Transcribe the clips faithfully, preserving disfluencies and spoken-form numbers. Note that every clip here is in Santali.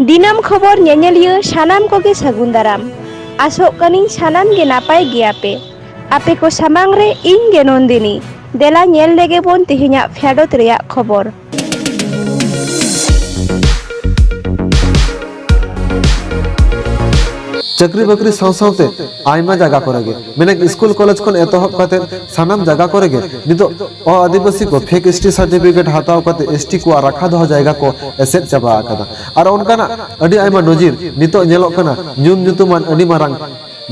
ᱫᱤᱱᱟᱹᱢ ᱠᱷᱚᱵᱚᱨ ᱧᱮᱧᱮᱞᱤᱭᱟᱹ ᱥᱟᱱᱟᱢ ᱠᱚᱜᱮ ᱥᱟᱹᱜᱩᱱ ᱫᱟᱨᱟᱢ᱾ ᱟᱥᱚᱜ ᱠᱟᱹᱱᱟᱹᱧ ᱥᱟᱱᱟᱢ ᱜᱮ ᱱᱟᱯᱟᱭ ᱜᱮᱭᱟᱯᱮ᱾ ᱟᱯᱮ ᱠᱚ ᱥᱟᱢᱟᱝ ᱨᱮ ᱤᱧ ᱜᱮ ᱱᱚᱱᱫᱤᱱᱤ᱾ ᱫᱮᱞᱟ ᱧᱮᱞ ᱞᱮᱜᱮ ᱵᱚᱱ ᱛᱮᱦᱮᱧᱟᱜ ᱯᱷᱮᱰᱚᱛ ᱨᱮᱭᱟᱜ ᱠᱷᱚᱵᱚᱨ᱾ ᱪᱟᱹᱠᱨᱤ ᱵᱟᱹᱠᱨᱤ ᱥᱟᱶ ᱥᱟᱶᱛᱮ ᱟᱭᱢᱟ ᱡᱟᱭᱜᱟ ᱠᱚᱨᱮ ᱜᱮ, ᱢᱮᱱᱮᱠ ᱥᱠᱩᱞ ᱠᱚᱞᱮᱡᱽ ᱠᱷᱚᱱ ᱮᱛᱚᱦᱚᱵ ᱠᱟᱛᱮ ᱥᱟᱱᱟᱢ ᱡᱟᱭᱜᱟ ᱠᱚᱨᱮ ᱜᱮ ᱱᱤᱛᱚᱜ ᱚ ᱟᱹᱫᱤᱵᱟᱹᱥᱤ ᱠᱚ ᱯᱷᱮᱠ ᱮᱥ ᱴᱤ ᱥᱟᱨᱴᱤᱯᱷᱤᱠᱮᱴ ᱦᱟᱛᱟᱣ ᱠᱟᱛᱮ ᱮᱥ ᱴᱤ ᱠᱚᱣᱟᱜ ᱨᱟᱠᱷᱟ ᱫᱚᱦᱚ ᱡᱟᱭᱜᱟ ᱠᱚ ᱮᱥᱮᱫ ᱪᱟᱵᱟ ᱟᱠᱟᱫᱟ᱾ ᱟᱨ ᱚᱱᱠᱟᱱᱟᱜ ᱟᱹᱰᱤ ᱟᱭᱢᱟ ᱱᱚᱡᱤᱨ ᱱᱤᱛᱚᱜ ᱧᱮᱞᱚᱜ ᱠᱟᱱᱟ ᱧᱩᱢ ᱧᱩᱛᱩᱢᱟᱱ ᱟᱹᱰᱤ ᱢᱟᱨᱟᱝ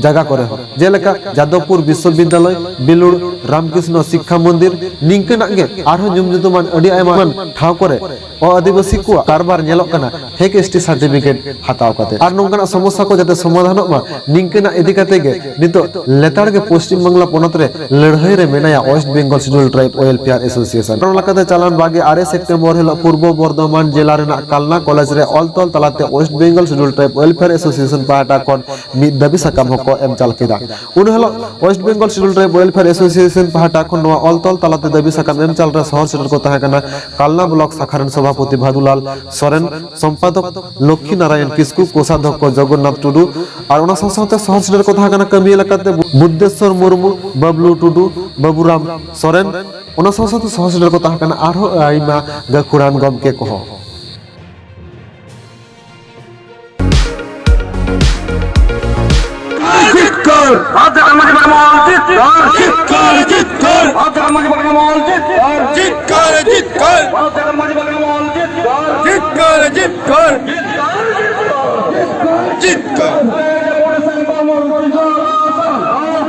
ᱡᱟᱭᱜᱟ ᱠᱚᱨᱮ ᱦᱚᱸ, ᱡᱮᱞᱮᱠᱟ ᱡᱟᱫᱚᱵᱯᱩᱨ ᱵᱤᱥᱥᱚᱵᱤᱫᱽᱫᱟᱞᱚᱭ, ᱵᱤᱞᱩᱲ, ᱨᱟᱢᱠᱨᱤᱥᱱᱚ ᱥᱤᱠᱠᱷᱟ ᱢᱚᱱᱫᱤᱨ, ᱱᱤᱝᱠᱟᱹᱱᱟᱜ ᱜᱮ ᱟᱨᱦᱚᱸ ᱧᱩᱢ ᱧᱩᱛᱩᱢᱟᱱ ᱟᱹᱰᱤ ᱟᱭᱢᱟ ᱴᱷᱟᱶ ᱠᱚᱨᱮ ᱚ ᱟᱹᱫᱤᱵᱟᱹᱥᱤ ᱠᱚᱣᱟᱜ ᱠᱟᱨᱵᱟᱨ ᱧᱮᱞᱚᱜ ᱠᱟᱱᱟ ᱯᱷᱮᱠ ᱮᱥ ᱴᱤ ᱥᱟᱨᱴᱤᱯᱷᱤᱠᱮᱴ ᱦᱟᱛᱟᱣ ᱠᱟᱛᱮ᱾ ᱟᱨ ᱱᱚᱝᱠᱟᱱᱟᱜ ᱥᱚᱢᱚᱥᱥᱟ ᱠᱚ ᱡᱟᱛᱮ ᱥᱚᱢᱟᱫᱷᱟᱱᱚᱜ ᱢᱟ, ᱱᱤᱝᱠᱟᱹᱱᱟᱜ ᱤᱫᱤ ᱠᱟᱛᱮ ᱜᱮ ᱱᱤᱛᱚᱜ ᱞᱮᱛᱟᱲ ᱜᱮ ᱯᱚᱥᱪᱤᱢ ᱵᱟᱝᱞᱟ ᱯᱚᱱᱚᱛ ᱨᱮ ᱞᱟᱹᱲᱦᱟᱹᱭ ᱨᱮ ᱢᱮᱱᱟᱭᱟ West Bengal schedule tribe welfare association. ᱚᱱᱟ ᱞᱮᱠᱟᱛᱮ ᱪᱟᱞᱟᱣᱮᱱ ᱵᱟᱜᱮ ᱟᱨᱮ ᱥᱮᱯᱴᱮᱢᱵᱚᱨ ᱦᱤᱞᱳᱜ ᱯᱩᱨᱵᱚ ᱵᱚᱨᱫᱷᱚᱢᱟᱱ ᱡᱮᱞᱟ ᱨᱮᱱᱟᱜ ᱠᱟᱞᱱᱟ ᱠᱚᱞᱮᱡᱽ ᱨᱮ ᱚᱞ ᱛᱚᱞ ᱛᱟᱞᱟᱛᱮ West Bengal schedule tribe welfare association ᱯᱟᱦᱴᱟ ᱠᱷᱚᱱ ᱢᱤᱫ ᱫᱟᱹᱵᱤ ᱥᱟᱠᱟᱢ ᱦᱚᱸᱠᱚ ᱮᱢ ᱪᱟᱞ ᱠᱮᱫᱟ᱾ ᱩᱱ ᱦᱤᱞᱳᱜ West Bengal schedule tribe welfare association ᱯᱟᱦᱴᱟ ᱠᱷᱚᱱ ᱱᱚᱣᱟ ᱚᱞ ᱛᱚᱞ ᱛᱟᱞᱟᱛᱮ ᱫᱟᱹᱵᱤ ᱥᱟᱠᱟᱢ ᱮᱢ ᱪᱟᱞ ᱨᱮ ᱥᱚᱦᱚᱨ ᱥᱮᱴᱮᱨ ᱠᱚ ᱛᱟᱦᱮᱸ ᱠᱟᱱᱟ ᱠᱟᱞᱱᱟ ᱵᱞᱚᱠ ᱥᱟᱠᱷᱟ ᱨᱮᱱ ᱥᱚᱵᱷᱟᱯᱚᱛᱤ ᱵᱷᱟᱫᱩᱞᱟᱞ ᱥᱚᱨᱮᱱ, ᱥᱚᱢᱯᱟᱫᱚᱠ ᱞᱚᱠᱠᱷᱤ ᱱᱟᱨᱟᱭᱚᱱ ᱠᱤᱥᱠᱩ, ᱠᱳᱥᱟᱫᱷᱚᱠᱠᱷᱚ ᱡᱚᱜᱚᱱᱱᱟᱛᱷ ᱴᱩᱰᱩ, ᱟᱨ ᱚᱱᱟ ᱥᱟᱶ ᱥᱟᱶᱛᱮ ᱥᱚᱦᱚᱨ ᱥᱮᱴᱮᱨ ᱠᱚ ᱛᱟᱦᱮᱸ ᱠᱟᱱᱟ ᱠᱟᱹᱢᱤᱭᱟᱹ ᱞᱮᱠᱟᱛᱮ ᱵᱩᱫᱽᱫᱷᱮᱥᱥᱚᱨ ᱢᱩᱨᱢᱩ, ᱵᱟᱵᱞᱩ ᱴᱩᱰᱩ, ᱵᱟᱵᱩᱨᱟᱢ ᱥᱚᱨᱮᱱ, ᱚᱱᱟ ᱥᱟᱶ ᱥᱟᱶᱛᱮ ᱥᱚᱦᱚᱨ ᱥᱮᱴᱮᱨ ᱠᱚ ᱛᱟᱦᱮᱸ ᱠᱟᱱᱟ ᱟᱨᱦᱚᱸ ᱟᱭᱢᱟ ᱜᱟᱹᱠᱷᱩᱲᱟᱱ ᱜᱚᱢᱠᱮ ᱠᱚᱦᱚᱸ᱾ ᱡᱤᱛᱠᱟᱹᱨ! ᱟᱵ ᱡᱟᱜᱟᱱ ᱢᱟᱹᱡᱷᱤ ᱵᱟᱵᱟ ᱢᱚᱦᱚᱞ ᱡᱤᱛᱠᱟᱹᱨ! ᱡᱤᱛᱠᱟᱹᱨ! ᱡᱤᱛᱠᱟᱹᱨ! ᱟᱵ ᱡᱟᱜᱟᱱ ᱢᱟᱹᱡᱷᱤ ᱵᱟᱵᱟ ᱢᱚᱦᱚᱞ ᱡᱤᱛᱠᱟᱹᱨ! ᱡᱤᱛᱠᱟᱹᱨ! ᱡᱤᱛᱠᱟᱹᱨ! ᱟᱵ ᱡᱟᱜᱟᱱ ᱢᱟᱹᱡᱷᱤ ᱵᱟᱵᱟ ᱢᱚᱦᱚᱞ ᱡᱤᱛᱠᱟᱹᱨ! ᱡᱤᱛᱠᱟᱹᱨ! ᱡᱤᱛᱠᱟᱹᱨ! ᱡᱤᱛᱠᱟᱹᱨ!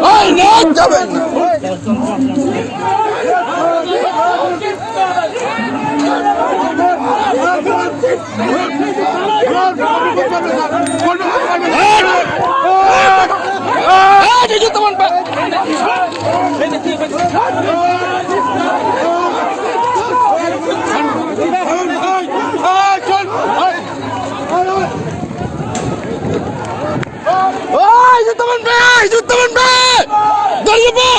ᱦᱳᱭ, ᱱᱚᱣᱟ ᱪᱟᱵᱟᱭᱮᱱᱟ᱾ ᱦᱤᱡᱩᱜ ᱛᱟᱵᱚᱱ ᱯᱮ! ᱦᱤᱡᱩᱜ ᱛᱟᱵᱚᱱ ᱯᱮ! ᱫᱟᱹᱲ ᱜᱮ ᱯᱮ!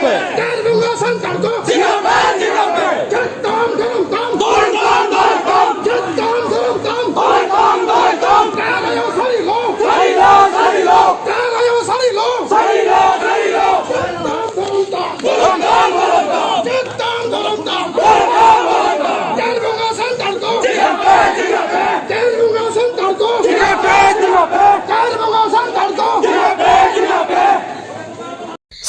ᱜᱮᱨ ᱵᱚᱸᱜᱟ ᱥᱟᱱᱛᱟᱲ ᱠᱚ ᱡᱤᱱᱫᱟᱵᱟᱫ, ᱡᱤᱱᱫᱟᱵᱟᱫ᱾ ᱪᱮᱫ ᱛᱟᱢ, ᱫᱷᱚᱨᱚᱢ ᱛᱟᱢ? ᱫᱚᱭ ᱛᱟᱢ, ᱫᱚᱭ ᱛᱟᱢ᱾ ᱪᱮᱫ ᱛᱟᱢ, ᱫᱷᱚᱨᱚᱢ ᱛᱟᱢ? ᱫᱚᱭ ᱛᱟᱢ, ᱫᱚᱭ ᱛᱟᱢ᱾ ᱜᱮᱨ ᱟᱭᱳ ᱥᱟᱹᱲᱤ ᱞᱚ᱾ ᱥᱟᱹᱲᱤ ᱞᱚ, ᱥᱟᱹᱲᱤ ᱞᱚ᱾ ᱜᱮᱨ ᱟᱭᱳ ᱥᱟᱹᱲᱤ ᱞᱚ᱾ ᱥᱟᱹᱲᱤ ᱞᱚ, ᱥᱟᱹᱲᱤ ᱞᱚ᱾ ᱪᱮᱫ ᱛᱟᱢ, ᱫᱷᱚᱨᱚᱢ ᱛᱟᱢ? ᱫᱷᱚᱨᱚᱢ ᱛᱟᱢ, ᱫᱷᱚᱨᱚᱢ ᱛᱟᱢ᱾ ᱪᱮᱫ ᱛᱟᱢ, ᱫᱷᱚᱨᱚᱢ ᱛᱟᱢ? ᱫᱷᱚᱨᱚᱢ ᱛᱟᱢ᱾ ᱜᱮᱨ ᱵᱚᱸᱜᱟ ᱥᱟᱱᱛᱟᱲ ᱠᱚ ᱡᱤᱱᱫᱟᱵᱟᱫ, ᱡᱤᱱᱫᱟᱵᱟᱫ᱾ ᱜᱮᱨ ᱵᱚᱸᱜᱟ ᱥᱟᱱᱛᱟᱲ ᱠᱚ ᱡᱤᱱᱫᱟᱵᱟᱫ, ᱡᱤᱱᱫᱟᱵᱟᱫ᱾ ᱜᱮᱨ ᱵᱚᱸᱜᱟ ᱥᱟᱱᱛᱟᱲ ᱠᱚ ᱡᱤᱱᱫᱟᱵᱟᱫ, ᱡᱤᱱᱫᱟᱵᱟᱫ᱾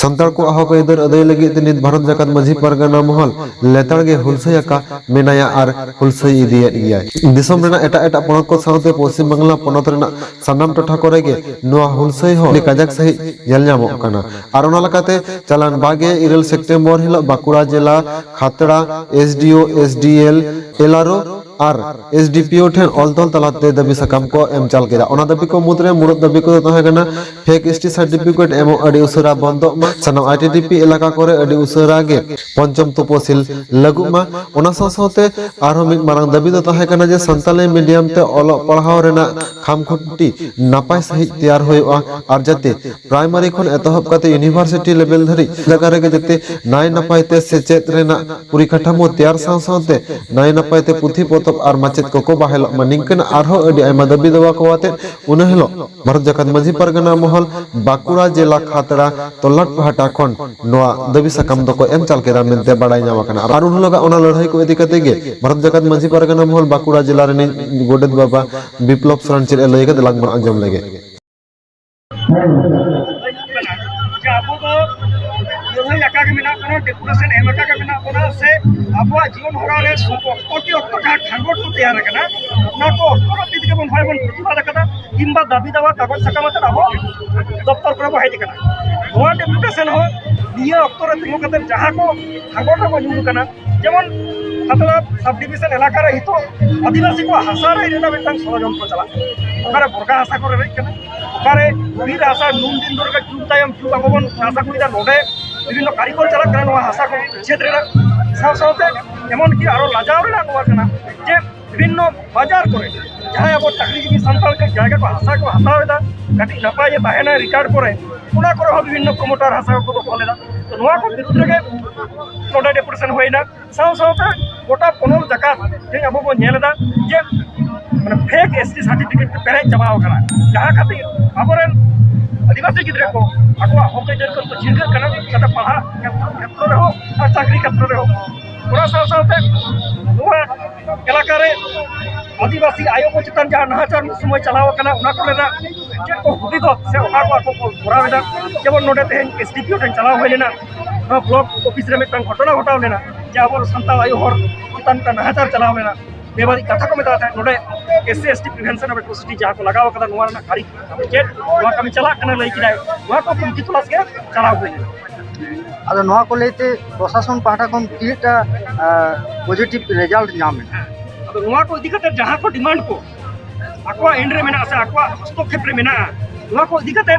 ᱥᱟᱱᱛᱟᱲ ᱠᱚᱣᱟᱜ ᱦᱚᱠ ᱟᱹᱭᱫᱟᱹᱨ ᱟᱹᱫᱟᱹᱭ ᱞᱟᱹᱜᱤᱫ ᱛᱮ ᱱᱤᱛ ᱵᱷᱟᱨᱚᱛ ᱡᱟᱠᱟᱛ ᱢᱟᱹᱡᱷᱤ ᱯᱟᱨᱜᱟᱱᱟ ᱢᱚᱦᱚᱞ ᱞᱮᱛᱟᱲ ᱜᱮ ᱦᱩᱞᱥᱟᱹᱭ ᱟᱠᱟ ᱢᱮᱱᱟᱭᱟ ᱟᱨ ᱦᱩᱞᱥᱟᱹᱭ ᱤᱫᱤᱭᱮᱫ ᱜᱮᱭᱟᱭ᱾ ᱫᱤᱥᱚᱢ ᱨᱮᱱᱟᱜ ᱮᱴᱟᱜ ᱮᱴᱟᱜ ᱯᱚᱱᱚᱛ ᱠᱚ ᱥᱟᱶᱛᱮ ᱯᱚᱥᱪᱤᱢ ᱵᱟᱝᱞᱟ ᱯᱚᱱᱚᱛ ᱨᱮᱱᱟᱜ ᱥᱟᱱᱟᱢ ᱴᱚᱴᱷᱟ ᱠᱚᱨᱮ ᱜᱮ ᱱᱚᱣᱟ ᱦᱩᱞᱥᱟᱹᱭ ᱦᱚᱸ ᱟᱹᱰᱤ ᱠᱟᱡᱟᱠ ᱥᱟᱺᱦᱤᱡ ᱧᱮᱞ ᱧᱟᱢᱚᱜ ᱠᱟᱱᱟ᱾ ᱟᱨ ᱚᱱᱟ ᱞᱮᱠᱟᱛᱮ ᱪᱟᱞᱟᱱ ᱵᱟᱜᱮ ᱤᱨᱟᱹᱞ ᱥᱮᱯᱴᱮᱢᱵᱚᱨ ᱦᱤᱞᱳᱜ ᱵᱟᱸᱠᱩᱲᱟ ᱡᱮᱞᱟ ᱠᱷᱟᱛᱲᱟ, ᱮᱥ ᱰᱤ ᱳ, ᱮᱥ ᱰᱤ ᱮᱞ, ᱮᱞ ᱟᱨ ᱳ ᱟᱨ ᱮᱥ ᱰᱤ ᱯᱤ ᱳ ᱴᱷᱮᱱ ᱚᱞ ᱛᱚᱞ ᱛᱟᱞᱟᱛᱮ ᱫᱟᱹᱵᱤ ᱥᱟᱠᱟᱢ ᱠᱚ ᱮᱢ ᱪᱟᱞ ᱠᱮᱫᱟ᱾ ᱚᱱᱟ ᱫᱟᱹᱵᱤ ᱠᱚ ᱢᱩᱫᱽᱨᱮ ᱢᱩᱲᱩᱫ ᱫᱟᱹᱵᱤ ᱠᱚᱫᱚ ᱛᱟᱦᱮᱸ ᱠᱟᱱᱟ, ᱯᱷᱮᱠ ᱮᱥ ᱴᱤ ᱥᱟᱨᱴᱤᱯᱷᱤᱠᱮᱴ ᱮᱢᱚᱜ ᱟᱹᱰᱤ ᱩᱥᱟᱹᱨᱟ ᱵᱚᱱᱫᱚᱜ ᱢᱟ, ᱥᱟᱱᱟᱢ ᱟᱭ ᱴᱤ ᱰᱤ ᱯᱤ ᱮᱞᱟᱠᱟ ᱠᱚᱨᱮ ᱟᱹᱰᱤ ᱩᱥᱟᱹᱨᱟ ᱜᱮ ᱯᱚᱧᱪᱚᱢ ᱛᱚᱯᱚᱥᱤᱞ ᱞᱟᱹᱜᱩᱜ ᱢᱟ᱾ ᱚᱱᱟ ᱥᱟᱶ ᱥᱟᱶᱛᱮ ᱟᱨᱦᱚᱸ ᱢᱤᱫ ᱢᱟᱨᱟᱝ ᱫᱟᱹᱵᱤ ᱫᱚ ᱛᱟᱦᱮᱸ ᱠᱟᱱᱟ ᱡᱮ ᱥᱟᱱᱛᱟᱞᱤ ᱢᱤᱰᱤᱭᱟᱢ ᱛᱮ ᱚᱞᱚᱜ ᱯᱟᱲᱦᱟᱣ ᱨᱮᱱᱟᱜ ᱠᱷᱟᱢᱠᱷᱩᱱᱴᱤ ᱱᱟᱯᱟᱭ ᱥᱟᱺᱦᱤᱡ ᱛᱮᱭᱟᱨ ᱦᱩᱭᱩᱜᱼᱟ ᱟᱨ ᱡᱟᱛᱮ ᱯᱨᱟᱭᱢᱟᱨᱤ ᱠᱷᱚᱱ ᱮᱛᱚᱦᱚᱵ ᱠᱟᱛᱮ ᱤᱭᱩᱱᱤᱵᱷᱟᱨᱥᱤᱴᱤ ᱞᱮᱵᱮᱞ ᱫᱷᱟᱹᱨᱤᱡ ᱡᱟᱭᱜᱟ ᱨᱮᱜᱮ ᱡᱟᱛᱮ ᱱᱟᱭ ᱱᱟᱯᱟᱭ ᱛᱮ ᱥᱮᱪᱮᱫ ᱨᱮᱱᱟᱜ ᱯᱚᱨᱤᱠᱟᱴᱷᱟᱢᱳ ᱛᱮᱭᱟᱨ ᱥᱟᱶ ᱥᱟᱶᱛᱮ ᱱᱟᱭ ᱱᱟᱯᱟᱭ ᱛᱮ ᱯᱩᱛᱷᱤ ᱯᱚᱛᱚᱵ ᱟᱨ ᱢᱟᱪᱮᱫ ᱠᱚᱠᱚ ᱵᱟᱦᱟᱞᱚᱜ ᱢᱟ᱾ ᱱᱤᱝᱠᱟᱹᱱ ᱟᱨᱦᱚᱸ ᱟᱹᱰᱤ ᱟᱭᱢᱟ ᱫᱟᱹᱵᱤ ᱫᱟᱣᱟ ᱠᱚ ᱟᱛᱮ ᱩᱱᱟᱹ ᱦᱤᱞᱳᱜ ᱵᱷᱟᱨᱚᱛ ᱡᱟᱠᱟᱛ ᱢᱟᱹᱡᱷᱤ ᱯᱟᱨᱜᱟᱱᱟ ᱢᱚᱦᱚᱞ ᱵᱟᱸᱠᱩᱲᱟ ᱡᱮᱞᱟ ᱠᱷᱟᱛᱲᱟ ᱛᱚᱞᱞᱟᱴ ᱯᱟᱦᱴᱟ ᱠᱷᱚᱱ ᱱᱚᱣᱟ ᱫᱟᱹᱵᱤ ᱥᱟᱠᱟᱢ ᱫᱚᱠᱚ ᱮᱢ ᱪᱟᱞ ᱠᱮᱫᱟ ᱢᱮᱱᱛᱮ ᱵᱟᱲᱟᱭ ᱧᱟᱢ ᱟᱠᱟᱱᱟ᱾ ᱟᱨ ᱩᱱ ᱦᱤᱞᱳᱜᱟᱜ ᱚᱱᱟ ᱞᱟᱹᱲᱦᱟᱹᱭ ᱠᱚ ᱤᱫᱤ ᱠᱟᱛᱮ ᱜᱮ ᱵᱷᱟᱨᱚᱛ ᱡᱟᱠᱟᱛ ᱢᱟᱹᱡᱷᱤ ᱯᱟᱨᱜᱟᱱᱟ ᱢᱚᱦᱚᱞ ᱵᱟᱸᱠᱩᱲᱟ ᱡᱮᱞᱟ ᱨᱤᱱᱤᱡ ᱜᱚᱰᱮᱛ ᱵᱟᱵᱟ ᱵᱤᱯᱞᱚᱵ ᱥᱚᱨᱮᱱ ᱪᱮᱫ ᱮ ᱞᱟᱹᱭ ᱠᱟᱫᱟ, ᱞᱟᱝ ᱵᱚᱱ ᱟᱸᱡᱚᱢ ᱞᱮᱜᱮ᱾ ᱡᱮ ᱟᱵᱚ ᱫᱚ ᱞᱟᱹᱲᱦᱟᱹᱭ ᱟᱠᱟ ᱜᱮ ᱢᱮᱱᱟᱜ ᱵᱚᱱᱟ, ᱰᱮᱯᱩᱴᱮᱥᱚᱱ ᱮᱢ ᱟᱠᱟ ᱜᱮ ᱢᱮᱱᱟᱜ ᱵᱚᱱᱟ, ᱥᱮ ᱟᱵᱚᱣᱟᱜ ᱡᱤᱭᱚᱱ ᱦᱚᱨᱟ ᱨᱮ ᱚᱠᱛᱚ ᱠᱮ ᱚᱠᱛᱚ ᱡᱟᱦᱟᱸ ᱠᱷᱟᱸᱜᱚᱴ ᱠᱚ ᱛᱮᱭᱟᱨ ᱟᱠᱟᱱᱟ, ᱚᱱᱟ ᱠᱚ ᱚᱠᱛᱚ ᱱᱟᱹᱯᱤᱛ ᱜᱮᱵᱚᱱ ᱦᱚᱭ ᱵᱚᱱ ᱯᱨᱚᱛᱤᱵᱟᱫ ᱟᱠᱟᱫᱟ, ᱠᱤᱝᱵᱟ ᱫᱟᱹᱵᱤ ᱫᱟᱣᱟ ᱠᱟᱜᱚᱡᱽ ᱥᱟᱠᱟᱢ ᱟᱛᱮᱫ ᱟᱵᱚ ᱫᱚᱯᱛᱚᱨ ᱠᱚᱨᱮ ᱵᱚᱱ ᱦᱮᱡ ᱟᱠᱟᱱᱟ᱾ ᱱᱚᱣᱟ ᱰᱮᱯᱩᱴᱮᱥᱚᱱ ᱦᱚᱸ ᱱᱤᱭᱟᱹ ᱚᱠᱛᱚ ᱨᱮ ᱛᱤᱸᱜᱩ ᱠᱟᱛᱮᱫ ᱡᱟᱦᱟᱸ ᱠᱚ ᱠᱷᱟᱸᱜᱚᱴ ᱨᱮᱵᱚᱱ ᱧᱩᱨ ᱟᱠᱟᱱᱟ, ᱡᱮᱢᱚᱱ ᱠᱷᱟᱛᱲᱟ ᱥᱟᱵ ᱰᱤᱵᱤᱡᱚᱱ ᱮᱞᱟᱠᱟ ᱨᱮ ᱱᱤᱛᱚᱜ ᱟᱹᱫᱤᱵᱟᱹᱥᱤ ᱠᱚᱣᱟᱜ ᱦᱟᱥᱟ ᱨᱮᱡ ᱨᱮᱱᱟᱜ ᱢᱤᱫᱴᱟᱝ ᱥᱚᱲᱚᱡᱚᱱᱛᱨᱚ ᱪᱟᱞᱟᱜ ᱠᱟᱱᱟ᱾ ᱚᱠᱟᱨᱮ ᱵᱚᱨᱜᱟ ᱦᱟᱥᱟ ᱠᱚ ᱨᱮᱵᱮᱫ ᱠᱟᱱᱟ, ᱚᱠᱟᱨᱮ ᱵᱤᱨ ᱦᱟᱥᱟ ᱱᱩᱱ ᱫᱤᱱ ᱫᱷᱚᱨᱮ ᱡᱩᱜᱽ ᱛᱟᱭᱚᱢ ᱡᱩᱜᱽ ᱟᱵᱚ ᱵᱚᱱ ᱪᱟᱥ ᱟᱹᱜᱩᱭᱮᱫᱟ, ᱱᱚᱰᱮ ᱵᱤᱵᱷᱤᱱᱱᱚ ᱠᱟᱹᱨᱤᱜᱚᱞ ᱪᱟᱞᱟᱜ ᱠᱟᱱᱟ ᱱᱚᱣᱟ ᱦᱟᱥᱟ ᱠᱚ ᱪᱷᱮᱫ ᱨᱮᱱᱟᱜ᱾ ᱥᱟᱶ ᱥᱟᱶᱛᱮ ᱮᱢᱚᱱ ᱠᱤ ᱟᱨᱚ ᱞᱟᱡᱟᱣ ᱨᱮᱱᱟᱜ ᱱᱚᱣᱟ ᱠᱟᱱᱟ ᱡᱮ ᱵᱤᱵᱷᱤᱱᱱᱚ ᱵᱟᱡᱟᱨ ᱠᱚᱨᱮ ᱡᱟᱦᱟᱸᱭ ᱟᱵᱚ ᱪᱟᱹᱠᱨᱤᱡᱤᱵᱤ ᱥᱟᱱᱛᱟᱲ ᱠᱚ ᱡᱟᱭᱜᱟ ᱠᱚ ᱦᱟᱥᱟ ᱠᱚ ᱦᱟᱛᱟᱣ ᱮᱫᱟ, ᱠᱟᱹᱴᱤᱡ ᱱᱟᱯᱟᱭ ᱜᱮ ᱛᱟᱦᱮᱱᱟ ᱨᱮᱠᱚᱨᱰ ᱠᱚᱨᱮ, ᱚᱱᱟ ᱠᱚᱨᱮ ᱦᱚᱸ ᱵᱤᱵᱷᱤᱱᱱᱚ ᱠᱚᱢᱚᱴᱟᱨ ᱦᱟᱥᱟ ᱠᱚ ᱫᱚᱠᱷᱚᱞ ᱮᱫᱟ᱾ ᱛᱚ, ᱱᱚᱣᱟ ᱠᱚ ᱵᱤᱨᱩᱫᱽ ᱨᱮᱜᱮ ᱱᱚᱰᱮ ᱰᱮᱯᱩᱴᱮᱥᱚᱱ ᱦᱩᱭᱱᱟ᱾ ᱥᱟᱶ ᱥᱟᱶᱛᱮ ᱜᱚᱴᱟ ᱯᱚᱱᱚᱛ ᱡᱟᱠᱟᱛ ᱛᱮᱦᱮᱧ ᱟᱵᱚ ᱵᱚᱱ ᱧᱮᱞ ᱮᱫᱟ ᱡᱮ ᱢᱟᱱᱮ ᱯᱷᱮᱠ ᱮᱥ ᱴᱤ ᱥᱟᱨᱴᱤᱯᱷᱤᱠᱮᱴ ᱛᱮ ᱯᱮᱨᱮᱡ ᱪᱟᱵᱟᱣ ᱟᱠᱟᱱᱟ, ᱡᱟᱦᱟᱸ ᱠᱷᱟᱹᱛᱤᱨ ᱟᱵᱚᱨᱮᱱ ᱟᱹᱫᱤᱵᱟᱹᱥᱤ ᱜᱤᱫᱽᱨᱟᱹ ᱠᱚ ᱟᱠᱚᱣᱟᱜ ᱦᱚᱠ ᱟᱹᱭᱫᱟᱹᱨ ᱠᱷᱚᱱ ᱠᱚ ᱪᱷᱤᱱᱜᱟᱹᱜ ᱠᱟᱱᱟ, ᱥᱟᱶᱛᱮ ᱯᱟᱲᱦᱟᱜ ᱠᱷᱮᱛᱨᱚ ᱨᱮᱦᱚᱸ ᱟᱨ ᱪᱟᱹᱠᱨᱤ ᱠᱷᱮᱛᱨᱚ ᱨᱮᱦᱚᱸ᱾ ᱚᱱᱟ ᱥᱟᱶ ᱥᱟᱶᱛᱮ ᱱᱚᱣᱟ ᱮᱞᱟᱠᱟ ᱨᱮ ᱟᱹᱫᱤᱵᱟᱹᱥᱤ ᱟᱭᱳ ᱠᱚ ᱪᱮᱛᱟᱱ ᱡᱟᱦᱟᱸ ᱱᱟᱦᱟᱪᱟᱨ ᱢᱤᱫ ᱥᱚᱢᱚᱭ ᱪᱟᱞᱟᱣ ᱟᱠᱟᱱᱟ, ᱚᱱᱟ ᱠᱚᱨᱮᱱᱟᱜ ᱪᱮᱫ ᱠᱚ ᱦᱩᱫᱤᱫᱚᱜ ᱥᱮ ᱚᱠᱟ ᱠᱚ ᱟᱠᱚ ᱠᱚ ᱠᱚᱨᱟᱣ ᱮᱫᱟ᱾ ᱡᱮᱢᱚᱱ ᱱᱚᱰᱮ ᱛᱮᱦᱮᱧ ᱮᱥ ᱰᱤ ᱯᱤ ᱳ ᱴᱷᱮᱱ ᱪᱟᱞᱟᱣ ᱦᱩᱭ ᱞᱮᱱᱟ, ᱱᱚᱣᱟ ᱵᱞᱚᱠ ᱚᱯᱷᱤᱥ ᱨᱮ ᱢᱤᱫᱴᱟᱝ ᱜᱷᱚᱴᱚᱱᱟ ᱜᱷᱚᱴᱟᱣ ᱞᱮᱱᱟ ᱡᱮ ᱟᱵᱚ ᱥᱟᱱᱛᱟᱲ ᱟᱭᱳ ᱦᱚᱲ ᱪᱮᱛᱟᱱ ᱢᱤᱫᱴᱟᱝ ᱱᱟᱦᱟᱪᱟᱨ ᱪᱟᱞᱟᱣ ᱞᱮᱱᱟ, ᱵᱮᱵᱟᱹᱲᱤᱡ ᱠᱟᱛᱷᱟ ᱠᱚ ᱢᱮᱛᱟᱜ ᱛᱟᱦᱮᱸᱫ᱾ ᱱᱚᱰᱮ S C S T prevention of atrocity ᱡᱟᱦᱟᱸ ᱠᱚ ᱞᱟᱜᱟᱣ ᱟᱠᱟᱫᱟ, ᱱᱚᱣᱟ ᱨᱮᱱᱟᱜ ᱠᱟᱹᱨᱤ ᱪᱮᱫ, ᱱᱚᱣᱟ ᱠᱟᱹᱢᱤ ᱪᱟᱞᱟᱜ ᱠᱟᱱᱟ ᱞᱟᱹᱭ ᱠᱮᱫᱟᱭ, ᱱᱚᱣᱟ ᱠᱚ ᱛᱩᱱᱠᱷᱤ ᱛᱚᱞᱟᱥ ᱜᱮ ᱪᱟᱞᱟᱣ ᱦᱩᱭ ᱞᱮᱱᱟ᱾ ᱟᱫᱚ ᱱᱚᱣᱟ ᱠᱚ ᱞᱟᱹᱭᱛᱮ ᱯᱨᱚᱥᱟᱥᱚᱱ ᱯᱟᱦᱴᱟ ᱠᱷᱚᱱ ᱛᱤᱱᱟᱹᱜᱴᱟ ᱯᱚᱡᱤᱴᱤᱵᱷ ᱨᱮᱡᱟᱞᱴ ᱧᱟᱢ ᱮᱱᱟ? ᱟᱫᱚ ᱱᱚᱣᱟ ᱠᱚ ᱤᱫᱤ ᱠᱟᱛᱮ ᱡᱟᱦᱟᱸ ᱠᱚ ᱰᱤᱢᱟᱱᱰ ᱠᱚ ᱟᱠᱚᱣᱟᱜ ᱮᱱᱰ ᱨᱮ ᱢᱮᱱᱟᱜᱼᱟ ᱥᱮ ᱟᱠᱚᱣᱟᱜ ᱦᱚᱥᱛᱚᱠᱷᱮᱯ ᱨᱮ ᱢᱮᱱᱟᱜᱼᱟ, ᱱᱚᱣᱟ ᱠᱚ ᱤᱫᱤ ᱠᱟᱛᱮ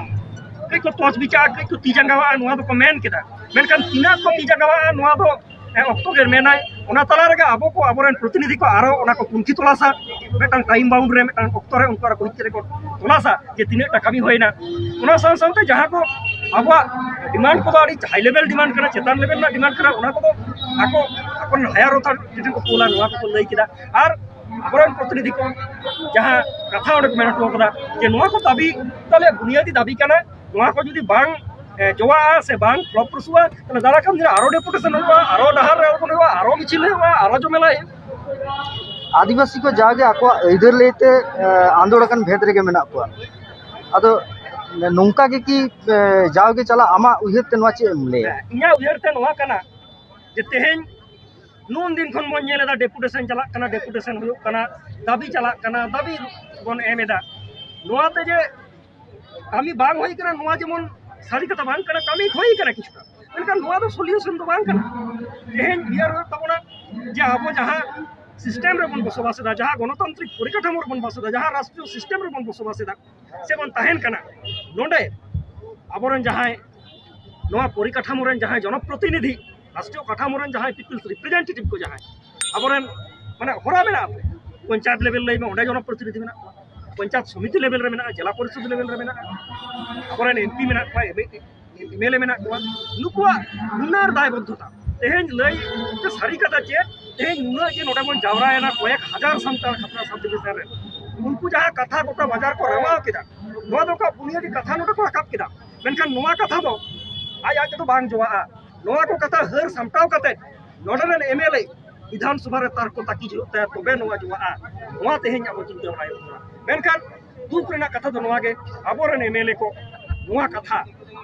ᱠᱟᱹᱡ ᱠᱚ ᱛᱚᱡ ᱵᱤᱪᱟᱨ, ᱠᱟᱹᱡ ᱠᱚ ᱛᱤ ᱡᱟᱸᱜᱟᱣᱟᱜᱼᱟ, ᱱᱚᱣᱟ ᱫᱚᱠᱚ ᱢᱮᱱ ᱠᱮᱫᱟ᱾ ᱢᱮᱱᱠᱷᱟᱱ ᱛᱤᱱᱟᱹᱜ ᱠᱚ ᱛᱤ ᱡᱟᱸᱜᱟᱣᱟᱜᱼᱟ, ᱱᱚᱣᱟ ᱫᱚ ᱦᱮᱸ, ᱚᱠᱛᱚ ᱜᱮ ᱢᱮᱱᱟᱭ᱾ ᱚᱱᱟ ᱛᱟᱞᱟ ᱨᱮᱜᱮ ᱟᱵᱚ ᱠᱚ, ᱟᱵᱚᱨᱮᱱ ᱯᱨᱚᱛᱤᱱᱤᱫᱷᱤ ᱠᱚ ᱟᱨᱚ ᱚᱱᱟ ᱠᱚ ᱛᱩᱱᱠᱷᱤ ᱛᱚᱞᱟᱥᱟ, ᱢᱤᱫᱴᱟᱝ ᱴᱟᱭᱤᱢ ᱵᱟᱣᱩᱱᱰ ᱨᱮ, ᱢᱤᱫᱴᱟᱝ ᱚᱠᱛᱚ ᱨᱮ ᱩᱱᱠᱩ ᱟᱨᱚ ᱠᱚ ᱦᱤᱡᱩᱜ ᱛᱮ ᱠᱚ ᱛᱚᱞᱟᱥᱟ ᱡᱮ ᱛᱤᱱᱟᱹᱜ ᱴᱟ ᱠᱟᱹᱢᱤ ᱦᱩᱭᱱᱟ᱾ ᱚᱱᱟ ᱥᱟᱶ ᱥᱟᱶᱛᱮ ᱡᱟᱦᱟᱸ ᱠᱚ ᱟᱵᱚᱣᱟᱜ ᱰᱤᱢᱟᱱᱰ ᱠᱚᱫᱚ ᱟᱹᱰᱤ ᱦᱟᱭ ᱞᱮᱵᱮᱞ ᱰᱤᱢᱟᱱᱰ ᱠᱟᱱᱟ, ᱪᱮᱛᱟᱱ ᱞᱮᱵᱮᱞ ᱨᱮᱱᱟᱜ ᱰᱤᱢᱟᱱᱰ ᱠᱟᱱᱟ, ᱚᱱᱟ ᱠᱚᱫᱚ ᱟᱠᱚ ᱟᱠᱚᱨᱮᱱ ᱦᱟᱭᱟᱨ ᱚᱛᱷᱚᱨᱤᱴᱤ ᱴᱷᱮᱱ ᱠᱚ ᱠᱳᱞᱟ, ᱱᱚᱣᱟ ᱠᱚᱠᱚ ᱞᱟᱹᱭ ᱠᱮᱫᱟ᱾ ᱟᱨ ᱟᱵᱚᱨᱮᱱ ᱯᱨᱚᱛᱤᱱᱤᱫᱷᱤ ᱠᱚ ᱡᱟᱦᱟᱸ ᱠᱟᱛᱷᱟ ᱚᱸᱰᱮ ᱠᱚ ᱢᱮᱱ ᱦᱚᱴᱚ ᱠᱟᱫᱟ ᱡᱮ ᱱᱚᱣᱟ ᱠᱚ ᱫᱟᱹᱵᱤ ᱛᱟᱦᱞᱮ ᱵᱩᱱᱤᱭᱟᱫᱤ ᱫᱟᱹᱵᱤ ᱠᱟᱱᱟ, ᱱᱚᱣᱟ ᱠᱚ ᱡᱩᱫᱤ ᱵᱟᱝ ᱮ, ᱡᱚᱣᱟᱜᱼᱟ ᱥᱮ ᱵᱟᱝ ᱯᱷᱞᱚᱯ ᱯᱨᱩᱥᱩᱜᱼᱟ, ᱛᱟᱦᱞᱮ ᱫᱟᱨᱟᱭ ᱠᱟᱱ ᱫᱤᱱ ᱨᱮ ᱟᱨᱚ ᱰᱮᱯᱩᱴᱮᱥᱚᱱ ᱦᱩᱭᱩᱜᱼᱟ, ᱟᱨᱚ ᱰᱟᱦᱟᱨ ᱨᱮ ᱟᱬᱜᱚᱱ ᱦᱩᱭᱩᱜᱼᱟ, ᱟᱨᱚ ᱢᱤᱪᱷᱤᱞ ᱦᱩᱭᱩᱜᱼᱟ, ᱟᱨᱚ ᱡᱚᱢᱮᱞᱟ ᱦᱩᱭᱩᱜᱼᱟ᱾ ᱟᱹᱫᱤᱵᱟᱹᱥᱤ ᱠᱚ ᱡᱟᱜᱮ ᱟᱠᱚᱣᱟᱜ ᱟᱹᱭᱫᱟᱹᱨ ᱞᱟᱹᱭᱛᱮ, ᱮ, ᱟᱸᱫᱳᱲ ᱟᱠᱟᱱ ᱵᱷᱮᱫ ᱨᱮᱜᱮ ᱢᱮᱱᱟᱜ ᱠᱚᱣᱟ᱾ ᱟᱫᱚ ᱱᱚᱝᱠᱟ ᱜᱮ ᱠᱤ, ᱮ, ᱡᱟᱣᱜᱮ ᱪᱟᱞᱟᱜ, ᱟᱢᱟᱜ ᱩᱭᱦᱟᱹᱨ ᱛᱮ ᱱᱚᱣᱟ ᱪᱮᱫ ᱮᱢ ᱞᱟᱹᱭᱟ? ᱤᱧᱟᱹᱜ ᱩᱭᱦᱟᱹᱨ ᱛᱮ ᱱᱚᱣᱟ ᱠᱟᱱᱟ ᱡᱮ ᱛᱮᱦᱮᱧ ᱱᱩᱱ ᱫᱤᱱ ᱠᱷᱚᱱ ᱵᱚᱱ ᱧᱮᱞ ᱮᱫᱟ, ᱰᱮᱯᱩᱴᱮᱥᱚᱱ ᱪᱟᱞᱟᱜ ᱠᱟᱱᱟ, ᱰᱮᱯᱩᱴᱮᱥᱚᱱ ᱦᱩᱭᱩᱜ ᱠᱟᱱᱟ, ᱫᱟᱹᱵᱤ ᱪᱟᱞᱟᱜ ᱠᱟᱱᱟ, ᱫᱟᱹᱵᱤ ᱵᱚᱱ ᱮᱢ ᱮᱫᱟ᱾ ᱱᱚᱣᱟᱛᱮ ᱡᱮ ᱠᱟᱹᱢᱤ ᱵᱟᱝ ᱦᱩᱭ ᱠᱟᱱᱟ, ᱱᱚᱣᱟ ᱡᱮᱢᱚᱱ ᱥᱟᱹᱨᱤ ᱠᱟᱛᱷᱟ ᱵᱟᱝ ᱠᱟᱱᱟ, ᱠᱟᱹᱢᱤ ᱦᱩᱭ ᱠᱟᱱᱟ ᱠᱤᱪᱷᱩᱴᱟ, ᱢᱮᱱᱠᱷᱟᱱ ᱱᱚᱣᱟ ᱫᱚ ᱥᱚᱞᱤᱭᱩᱥᱚᱱ ᱫᱚ ᱵᱟᱝ ᱠᱟᱱᱟ᱾ ᱛᱮᱦᱮᱧ ᱩᱭᱦᱟᱹᱨ ᱦᱩᱭᱩᱜ ᱛᱟᱵᱚᱱᱟ ᱡᱮ ᱟᱵᱚ ᱡᱟᱦᱟᱸ ᱥᱤᱥᱴᱮᱢ ᱨᱮᱵᱚᱱ ᱵᱚᱥᱚᱵᱟᱥ ᱮᱫᱟ, ᱡᱟᱦᱟᱸ ᱜᱚᱱᱚᱛᱟᱱᱛᱨᱤᱠ ᱯᱚᱨᱤᱠᱟᱴᱷᱟᱢᱳ ᱨᱮᱵᱚᱱ ᱵᱚᱥᱚᱵᱟᱥ ᱮᱫᱟ, ᱡᱟᱦᱟᱸ ᱨᱟᱥᱴᱨᱤᱭᱚ ᱥᱤᱥᱴᱮᱢ ᱨᱮᱵᱚᱱ ᱵᱚᱥᱚᱵᱟᱥ ᱮᱫᱟ ᱥᱮᱵᱚᱱ ᱛᱟᱦᱮᱱ ᱠᱟᱱᱟ, ᱱᱚᱰᱮ ᱟᱵᱚᱨᱮᱱ ᱡᱟᱦᱟᱸᱭ ᱱᱚᱣᱟ ᱯᱚᱨᱤᱠᱟᱴᱷᱟᱢᱳ ᱨᱮᱱ ᱡᱟᱦᱟᱸᱭ ᱡᱚᱱᱚᱯᱨᱚᱛᱤᱱᱤᱫᱷᱤ, ᱨᱟᱥᱴᱨᱤᱭᱚ ᱠᱟᱴᱷᱟᱢᱳ ᱨᱮᱱ ᱡᱟᱦᱟᱸᱭ ᱯᱤᱯᱤᱞᱥ ᱨᱤᱯᱨᱮᱡᱮᱱᱴᱮᱴᱤᱵᱷ ᱠᱚ ᱡᱟᱦᱟᱸᱭ ᱟᱵᱚᱨᱮᱱ ᱢᱟᱱᱮ ᱦᱚᱨᱟ ᱢᱮᱱᱟᱜᱼᱟ, ᱯᱚᱧᱪᱟᱭᱮᱛ ᱞᱮᱵᱮᱞ ᱞᱟᱹᱭ ᱢᱮ, ᱚᱸᱰᱮ ᱡᱚᱱᱚᱯᱨᱚᱛᱤᱱᱤᱫᱷᱤ ᱢᱮᱱᱟᱜ ᱠᱚᱣᱟ᱾ ᱯᱚᱧᱪᱟᱭᱮᱛ ᱥᱚᱢᱤᱛᱤ ᱞᱮᱵᱮᱞ ᱨᱮ ᱢᱮᱱᱟᱜᱼᱟ, ᱡᱮᱞᱟ ᱯᱚᱨᱤᱥᱚᱫ ᱞᱮᱵᱮᱞ ᱨᱮ ᱢᱮᱱᱟᱜᱼᱟ, ᱟᱵᱚᱨᱮᱱ ᱮᱢᱯᱤ ᱢᱮᱱᱟᱜ ᱠᱚᱣᱟ, ᱮᱢᱮᱞᱮ ᱢᱮᱱᱟᱜ ᱠᱚᱣᱟ, ᱱᱩᱠᱩᱣᱟᱜ ᱦᱩᱱᱟᱹᱨ ᱫᱟᱭᱵᱚᱫᱽᱫᱷᱚᱛᱟ ᱛᱮᱦᱮᱧ ᱞᱟᱹᱭ ᱛᱮ ᱥᱟᱹᱨᱤ ᱠᱟᱛᱷᱟ ᱪᱮᱫ, ᱛᱮᱦᱮᱧ ᱱᱩᱱᱟᱹᱜ ᱡᱮ ᱱᱚᱰᱮ ᱵᱚᱱ ᱡᱟᱣᱨᱟᱭᱮᱱᱟ ᱠᱚᱭᱮᱠ ᱦᱟᱡᱟᱨ ᱥᱟᱱᱛᱟᱲ ᱠᱷᱟᱛᱲᱟ ᱥᱟᱵ ᱰᱤᱵᱤᱡᱚᱱ ᱨᱮᱱ, ᱩᱱᱠᱩ ᱡᱟᱦᱟᱸ ᱠᱟᱛᱷᱟ ᱜᱚᱴᱟ ᱵᱟᱡᱟᱨ ᱠᱚ ᱨᱟᱢᱟᱣ ᱠᱮᱫᱟ, ᱱᱚᱣᱟ ᱫᱚ ᱚᱠᱟ ᱵᱩᱱᱤᱭᱟᱹᱫᱤ ᱠᱟᱛᱷᱟ ᱱᱚᱰᱮ ᱠᱚ ᱨᱟᱠᱟᱵ ᱠᱮᱫᱟ, ᱢᱮᱱᱠᱷᱟᱱ ᱱᱚᱣᱟ ᱠᱟᱛᱷᱟ ᱫᱚ ᱟᱡ ᱟᱡ ᱛᱮᱫᱚ ᱵᱟᱝ ᱡᱚᱣᱟᱜᱼᱟ᱾ ᱱᱚᱣᱟ ᱠᱚ ᱠᱟᱛᱷᱟ ᱦᱟᱹᱨ ᱥᱟᱢᱴᱟᱣ ᱠᱟᱛᱮ ᱱᱚᱰᱮ ᱨᱮᱱ ᱮᱢᱮᱞᱮ ᱵᱤᱫᱷᱟᱱ ᱥᱚᱵᱷᱟ ᱨᱮ ᱛᱟᱨᱠᱚ ᱛᱟᱹᱠᱤᱡ ᱦᱩᱭᱩᱜ ᱛᱟᱭᱟ, ᱛᱚᱵᱮ ᱱᱚᱣᱟ ᱡᱚᱣᱟᱜᱼᱟ᱾ ᱱᱚᱣᱟ ᱛᱮᱦᱮᱧ ᱟᱵᱚ ᱪᱤᱱᱛᱟᱹ ᱵᱟᱲᱟᱭ ᱦᱩᱭᱩᱜ ᱠᱟᱱᱟ᱾ ᱢᱮᱱᱠᱷᱟᱱ ᱫᱩᱠ ᱨᱮᱱᱟᱜ ᱠᱟᱛᱷᱟ ᱫᱚ ᱱᱚᱣᱟ ᱜᱮ, ᱟᱵᱚᱨᱮᱱ ᱮᱢᱮᱞᱮ ᱠᱚ ᱱᱚᱣᱟ ᱠᱟᱛᱷᱟ,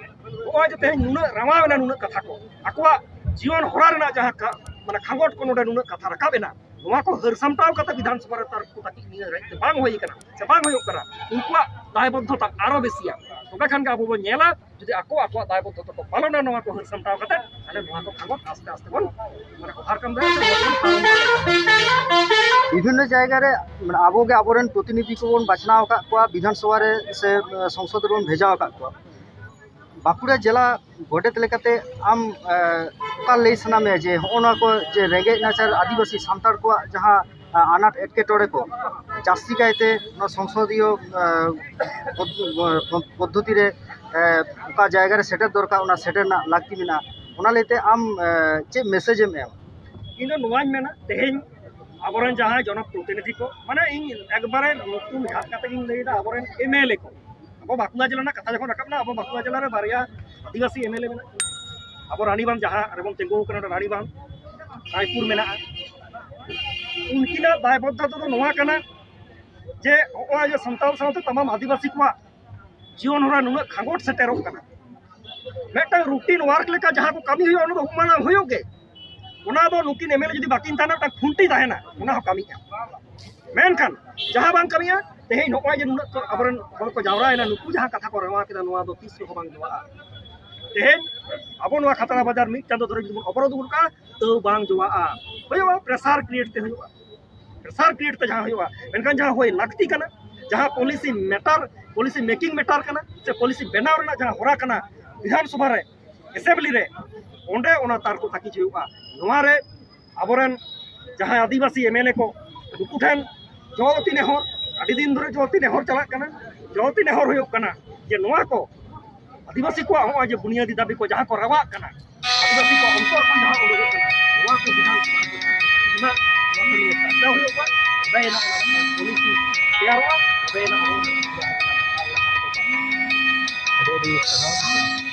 ᱱᱚᱜᱼᱚᱭ ᱡᱮ ᱛᱮᱦᱮᱧ ᱱᱩᱱᱟᱹᱜ ᱨᱟᱢᱟᱣ ᱮᱱᱟ, ᱱᱩᱱᱟᱹᱜ ᱠᱟᱛᱷᱟ ᱠᱚ, ᱟᱠᱚᱣᱟᱜ ᱡᱤᱭᱚᱱ ᱦᱚᱨᱟ ᱨᱮᱱᱟᱜ ᱡᱟᱦᱟᱸ ᱠᱟ-, ᱢᱟᱱᱮ ᱠᱷᱟᱸᱜᱚᱴ ᱠᱚ ᱱᱚᱰᱮ ᱱᱩᱱᱟᱹᱜ ᱠᱟᱛᱷᱟ ᱨᱟᱠᱟᱵ ᱮᱱᱟ, ᱱᱚᱣᱟ ᱠᱚ ᱦᱟᱹᱨ ᱥᱟᱢᱴᱟᱣ ᱠᱟᱛᱮ ᱵᱤᱫᱷᱟᱱ ᱥᱚᱵᱷᱟ ᱨᱮ ᱛᱟᱨᱠᱚ ᱛᱟᱹᱠᱤᱡ ᱱᱤᱭᱟᱹ ᱨᱮᱡ ᱛᱮ ᱵᱟᱝ ᱦᱩᱭ ᱠᱟᱱᱟ ᱥᱮ ᱵᱟᱝ ᱦᱩᱭᱩᱜ ᱠᱟᱱᱟ, ᱩᱱᱠᱩᱣᱟᱜ ᱫᱟᱭᱵᱚᱫᱽᱫᱷᱚᱛᱟ ᱟᱨᱚ ᱵᱮᱥᱤᱭᱟ᱾ ᱛᱚᱵᱮ ᱠᱷᱟᱱ ᱜᱮ ᱟᱵᱚ ᱵᱚᱱ ᱧᱮᱞᱟ ᱡᱩᱫᱤ ᱟᱠᱚ ᱟᱠᱚᱣᱟᱜ ᱫᱟᱭᱵᱚᱫᱽᱫᱷᱚᱛᱟ ᱠᱚ ᱯᱟᱞᱚᱱᱟ ᱱᱚᱣᱟ ᱠᱚ ᱦᱟᱹᱨ ᱥᱟᱢᱴᱟᱣ ᱠᱟᱛᱮ, ᱛᱟᱦᱞᱮ ᱱᱚᱣᱟ ᱠᱚ ᱠᱷᱟᱸᱜᱚᱴ ᱟᱥᱛᱮ ᱟᱥᱛᱮ ᱵᱚᱱ ᱢᱟᱱᱮ overcome ᱫᱟᱲᱮᱭᱟᱜᱼᱟ ᱥᱮ ᱱᱚᱣᱟ ᱵᱚᱱ ᱯᱟᱨᱚᱢ ᱫᱟᱲᱮᱭᱟᱜᱼᱟ᱾ ᱵᱤᱵᱷᱤᱱᱱᱚ ᱡᱟᱭᱜᱟ ᱨᱮ ᱢᱟᱱᱮ ᱟᱵᱚ ᱜᱮ ᱟᱵᱚᱨᱮᱱ ᱯᱨᱚᱛᱤᱱᱤᱫᱷᱤ ᱠᱚᱵᱚᱱ ᱵᱟᱪᱷᱱᱟᱣ ᱟᱠᱟᱫ ᱠᱚᱣᱟ ᱵᱤᱫᱷᱟᱱ ᱥᱚᱵᱷᱟ ᱨᱮ ᱥᱮ, ᱮ, ᱥᱚᱝᱥᱚᱫ ᱨᱮᱵᱚᱱ ᱵᱷᱮᱡᱟ ᱟᱠᱟᱫ ᱠᱚᱣᱟ᱾ ᱵᱟᱸᱠᱩᱲᱟ ᱡᱮᱞᱟ ᱜᱚᱰᱮᱛ ᱞᱮᱠᱟᱛᱮ ᱟᱢ, ᱮ, ᱚᱠᱟ ᱞᱟᱹᱭ ᱥᱟᱱᱟ ᱢᱮᱭᱟ ᱡᱮ ᱦᱚᱸᱜᱼᱚ ᱱᱚᱣᱟ ᱠᱚ ᱡᱮ ᱨᱮᱸᱜᱮᱡ ᱱᱟᱪᱟᱨ ᱟᱹᱫᱤᱵᱟᱹᱥᱤ ᱥᱟᱱᱛᱟᱲ ᱠᱚᱣᱟᱜ ᱡᱟᱦᱟᱸ, ᱮ, ᱟᱱᱟᱴ ᱮᱴᱠᱮᱴᱚᱬᱮ ᱠᱚ ᱡᱟᱹᱥᱛᱤ ᱠᱟᱭᱛᱮ ᱱᱚᱣᱟ ᱥᱚᱝᱥᱚᱫᱤᱭᱚ, ᱮ, ᱯᱚᱫ-, ᱯᱚᱫ-, ᱯᱚᱫᱽᱫᱷᱚᱛᱤ ᱨᱮ, ᱮ, ᱚᱠᱟ ᱡᱟᱭᱜᱟ ᱨᱮ ᱥᱮᱴᱮᱨ ᱫᱚᱨᱠᱟᱨ ᱚᱱᱟ ᱥᱮᱴᱮᱨ ᱨᱮᱱᱟᱜ ᱞᱟᱹᱠᱛᱤ ᱢᱮᱱᱟᱜᱼᱟ, ᱚᱱᱟ ᱞᱟᱹᱭᱛᱮ ᱟᱢ, ᱮ, ᱪᱮᱫ message ᱮᱢ ᱮᱢᱟ? ᱤᱧ ᱫᱚ ᱱᱚᱣᱟᱧ ᱢᱮᱱᱟ, ᱛᱮᱦᱮᱧ ᱟᱵᱚᱨᱮᱱ ᱡᱟᱦᱟᱸᱭ ᱡᱚᱱᱚᱯᱨᱚᱛᱤᱱᱤᱫᱷᱤ ᱠᱚ, ᱢᱟᱱᱮ ᱤᱧ ᱮᱠᱵᱟᱨᱮ ᱧᱩᱛᱩᱢ ᱡᱷᱟᱛ ᱠᱟᱛᱮ ᱜᱤᱧ ᱞᱟᱹᱭᱫᱟ, ᱟᱵᱚᱨᱮᱱ ᱮᱢᱮᱞᱮ ᱠᱚ, ᱟᱵᱚ ᱵᱟᱸᱠᱩᱲᱟ ᱡᱮᱞᱟ ᱨᱮᱱᱟᱜ ᱠᱟᱛᱷᱟ ᱡᱚᱠᱷᱚᱱ ᱨᱟᱠᱟᱵ ᱮᱱᱟ, ᱟᱵᱚ ᱵᱟᱸᱠᱩᱲᱟ ᱡᱮᱞᱟ ᱨᱮ ᱵᱟᱨᱭᱟ ᱟᱹᱫᱤᱵᱟᱹᱥᱤ ᱮᱢᱮᱞᱮ ᱢᱮᱱᱟᱜ ᱠᱚᱣᱟ᱾ ᱟᱵᱚ ᱨᱟᱱᱤᱵᱟᱸᱫᱷ ᱡᱟᱦᱟᱸ ᱨᱮᱵᱚᱱ ᱛᱤᱸᱜᱩ ᱟᱠᱟᱱᱟ, ᱚᱸᱰᱮ ᱨᱟᱱᱤᱵᱟᱸᱫᱷ, ᱨᱟᱭᱯᱩᱨ ᱢᱮᱱᱟᱜᱼᱟ᱾ ᱩᱱᱠᱤᱱᱟᱜ ᱫᱟᱭᱵᱚᱫᱽᱫᱷᱚᱛᱟ ᱫᱚ ᱱᱚᱣᱟ ᱠᱟᱱᱟ ᱡᱮ ᱦᱚᱸᱜᱼᱚᱭ ᱡᱮ ᱥᱟᱱᱛᱟᱲ ᱥᱟᱶᱛᱮ ᱛᱟᱢᱟᱢ ᱟᱹᱫᱤᱵᱟᱹᱥᱤ ᱠᱚᱣᱟᱜ ᱡᱤᱭᱚᱱ ᱦᱚᱨᱟ ᱱᱩᱱᱟᱹᱜ ᱠᱷᱟᱸᱜᱚᱴ ᱥᱮᱴᱮᱨᱚᱜ ᱠᱟᱱᱟ, ᱢᱤᱫᱴᱟᱝ routine work ᱞᱮᱠᱟ ᱡᱟᱦᱟᱸ ᱠᱚ ᱠᱟᱹᱢᱤ ᱦᱩᱭᱩᱜᱼᱟ, ᱚᱱᱟ ᱫᱚ ᱢᱟᱲᱟᱝ ᱦᱩᱭᱩᱜ ᱜᱮ᱾ ᱚᱱᱟ ᱫᱚ ᱱᱩᱠᱤᱱ ᱮᱢᱮᱞᱮ ᱡᱩᱫᱤ ᱵᱟᱹᱠᱤᱱ ᱛᱟᱦᱮᱱᱟ, ᱢᱤᱫᱴᱟᱝ ᱠᱷᱩᱱᱴᱤ ᱛᱟᱦᱮᱱᱟ, ᱚᱱᱟ ᱦᱚᱸ ᱠᱟᱹᱢᱤᱜᱼᱟ᱾ ᱢᱮᱱᱠᱷᱟᱱ ᱡᱟᱦᱟᱸ ᱵᱟᱝ ᱠᱟᱹᱢᱤᱜᱼᱟ, ᱛᱮᱦᱮᱧ ᱱᱚᱜᱼᱚᱭ ᱡᱮ ᱱᱩᱱᱟᱹᱜ ᱠᱚ ᱟᱵᱚᱨᱮᱱ ᱦᱚᱲ ᱠᱚ ᱡᱟᱣᱨᱟᱭᱮᱱᱟ, ᱱᱩᱠᱩ ᱡᱟᱦᱟᱸ ᱠᱟᱛᱷᱟ ᱠᱚ ᱨᱚᱲ ᱠᱮᱫᱟ, ᱱᱚᱣᱟ ᱫᱚ ᱛᱤᱥ ᱨᱮᱦᱚᱸ ᱵᱟᱝ ᱡᱚᱢᱟᱜᱼᱟ᱾ ᱛᱮᱦᱮᱧ ᱟᱵᱚ ᱱᱚᱣᱟ ᱠᱷᱟᱛᱲᱟ ᱵᱟᱡᱟᱨ ᱢᱤᱫ ᱪᱟᱸᱫᱚ ᱫᱷᱚᱨᱮ ᱡᱩᱫᱤ ᱵᱚᱱ ᱚᱵᱚᱨᱳᱫᱷ ᱜᱚᱫ ᱠᱟᱜᱼᱟ, ᱛᱟᱹᱣ ᱵᱟᱝ ᱡᱚᱢᱟᱜᱼᱟ᱾ ᱦᱩᱭᱩᱜᱼᱟ, pressure create ᱛᱮ ᱦᱩᱭᱩᱜᱼᱟ, pressure create ᱛᱮ ᱡᱟᱦᱟᱸ ᱦᱩᱭᱩᱜᱼᱟ᱾ ᱢᱮᱱᱠᱷᱟᱱ ᱡᱟᱦᱟᱸ ᱦᱩᱭ ᱞᱟᱹᱠᱛᱤ ᱠᱟᱱᱟ, ᱡᱟᱦᱟᱸ policy matter, policy making matter ᱠᱟᱱᱟ, ᱥᱮ policy ᱵᱮᱱᱟᱣ ᱨᱮᱱᱟᱜ ᱡᱟᱦᱟᱸ ᱦᱚᱨᱟ ᱠᱟᱱᱟ ᱵᱤᱫᱷᱟᱱ ᱥᱚᱵᱷᱟ ᱨᱮ, assembly ᱨᱮ, ᱚᱸᱰᱮ ᱚᱱᱟ ᱛᱟᱨᱠᱚ ᱛᱟᱹᱠᱤᱡ ᱦᱩᱭᱩᱜᱼᱟ᱾ ᱱᱚᱣᱟ ᱨᱮ ᱟᱵᱚᱨᱮᱱ ᱡᱟᱦᱟᱸᱭ ᱟᱹᱫᱤᱵᱟᱹᱥᱤ ᱮᱢᱮᱞᱮ ᱠᱚ, ᱱᱩᱠᱩ ᱴᱷᱮᱱ ᱡᱚᱦᱚᱨ ᱛᱤ ᱱᱮᱦᱚᱨ, ᱟᱹᱰᱤ ᱫᱤᱱ ᱫᱷᱚᱨᱮ ᱡᱚᱛᱤ ᱱᱮᱦᱚᱨ ᱪᱟᱞᱟᱜ ᱠᱟᱱᱟ, ᱡᱚᱛᱤ ᱱᱮᱦᱚᱨ ᱦᱩᱭᱩᱜ ᱠᱟᱱᱟ ᱡᱮ ᱱᱚᱣᱟ ᱠᱚ ᱟᱹᱫᱤᱵᱟᱹᱥᱤ ᱠᱚᱣᱟᱜ ᱦᱚᱸᱜᱼᱚᱭ ᱡᱮ ᱵᱩᱱᱤᱭᱟᱹᱫᱤ ᱫᱟᱹᱵᱤ ᱠᱚ ᱡᱟᱦᱟᱸ ᱠᱚ ᱨᱟᱣᱟᱜ ᱠᱟᱱᱟ, ᱟᱹᱫᱤᱵᱟᱹᱥᱤ ᱠᱚᱣᱟᱜ ᱚᱱᱛᱚᱨ ᱠᱷᱚᱱ ᱡᱟᱦᱟᱸ ᱩᱰᱩᱠᱚᱜ ᱠᱟᱱᱟ, ᱱᱚᱣᱟ ᱠᱚ ᱵᱤᱫᱷᱟᱱ ᱥᱚᱵᱷᱟ ᱨᱮᱱᱟᱜ ᱱᱚᱣᱟ ᱠᱚ ᱱᱤᱭᱮ ᱪᱟᱨᱪᱟ ᱦᱩᱭᱩᱜᱼᱟ, ᱛᱚᱵᱮᱭᱮᱱᱟ ᱚᱱᱟ ᱢᱤᱫᱴᱟᱝ ᱯᱚᱞᱤᱥᱤ ᱛᱮᱭᱟᱨᱚᱜᱼᱟ, ᱛᱚᱵᱮᱭᱮᱱᱟ ᱚᱱᱟ ᱟᱹᱰᱤ ᱟᱹᱰᱤ ᱥᱟᱨᱦᱟᱣ᱾